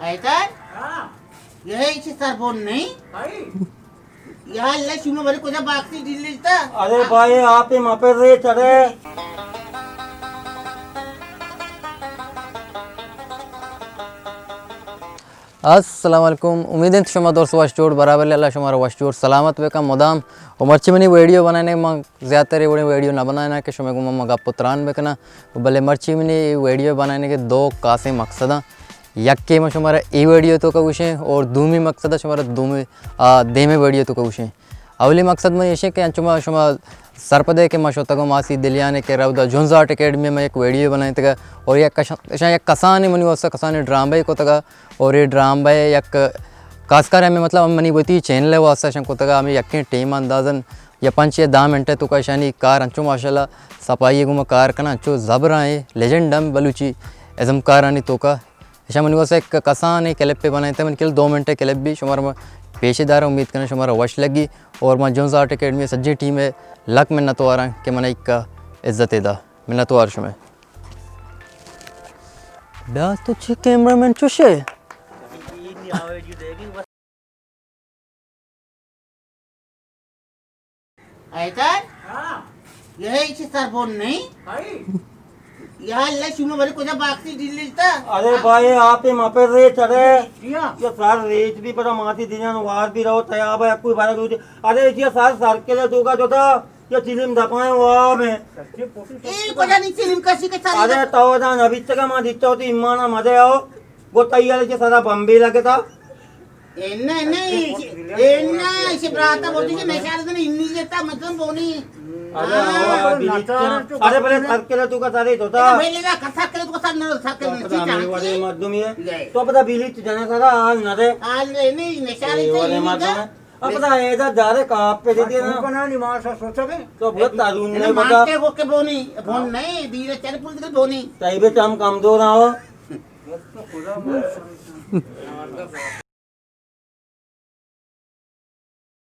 حیدر، ہاں۔ یہ ہے اسے سربون نہیں؟ بھائی۔ یا اللہ، شما بری کجا باکسی ڈیل لیتا؟ ارے بھائی، آپ ہی مپر رہے چڑھے۔ السلام علیکم، امید انت شما درست وش جوڑ برابر، اللہ شما را وش جوڑ سلامت بکن مدام۔ و مرچی منی ویڈیو بنانے، من زیادہ تر وڑیں ویڈیو نہ بنانا کہ شما گوما من گپ و تران بکناں، بلے مرچی منی ویڈیو بنانے کے دو خاصیں مقصد ہیں۔ یکے ما شمارا اے ویڈیو توکا گوشیں اور دومی مقصد شمارا دومی، آ، دیمے ویڈیو توکا گوشیں۔ اولی مقصد من ایشیں کہ انچو ما شما سرپدے کہ ما شتگوں ماسی دلیانے کہ رودا جنز آرٹ اکیڈمی میں یک ویڈیو بنائیں تگا اور یک کش-، اشاں یک کسانی منی واسطہ کسانی ڈرامہ کو تگا اور یہ ڈرامہ یک خاص کر ہمیں مطلب منی وتی چینل واسطہ شن کو تگا ہمیں یکیں ٹیم اندازن یا پنچ یا دہ منٹ توکا اشانی کار انچو ماشاءاللہ صفائی گوما کار کنا انچو زبر آئیں لیجنڈ ہم بلوچی ازم کارانی توکا۔ اشاں منی واسطہ یک کسانیں کلپے بنائینتے، من کل دو منٹے کلپ بھی شمارا من پیش دارا، امید کناں شمارا وش لگی۔ اور من جونز آرٹ اکیڈمی سجیں ٹیم ہے لک منتواراں کہ من ایک عزت دا۔ منتوار شمے۔ بیا تو چھ کیمرہ مین چوشے؟ حیدر؟ ہاں۔ یہ ہے اسے سربون نہیں؟ بھائی۔ یا اللہ، شما بری کجا باکسی ڈیل لیتا؟ ارے بھائی، آپ ہی مپر رہے چڑھے۔ جی ہاں۔ یہ سر ریچ بھی پڑا ماتی دنیا نوار بھی رہو تیاب ہے کوئی بارہ دوجے۔ ارے یہ سر سر کے لے دوگا جو تھا، یہ چلیم دپائیں واب ہیں۔ اے کجا نہیں چلیم کسی کے سر؟ ارے تو دان ابھی تک ما دیتا ہوتی ایمانا مزے آؤ۔ گو تیار ہے سارا بمبے لگتا۔ اے نہ، نہ، اے نہ، اسے براتا بولتے کہ نشار دن انی جتا مطلب بونی۔ ارے، ہاں۔ ارے، بلے سر کے تو کا سارے تو تا۔ بلے کا سر کے تو سر نہ سر کے تو پتا نہیں۔ مردمی ہے۔ تو پتا بیلی جنا سارا حال نہ دے۔ حال نہیں، نہیں، نشار اے سے والے نہیں مردم کا۔ ہے۔ اب پتا ہے دا دارے کا آپ پہ دے دینا۔ بنا نہیں مار سا سوچا کے۔ تو بہت تعلیم نہیں پتا۔ کے وہ کے بونی، بون نہیں، دیرے چل پول کے بونی۔ تائی بے ہم کمزور ہو۔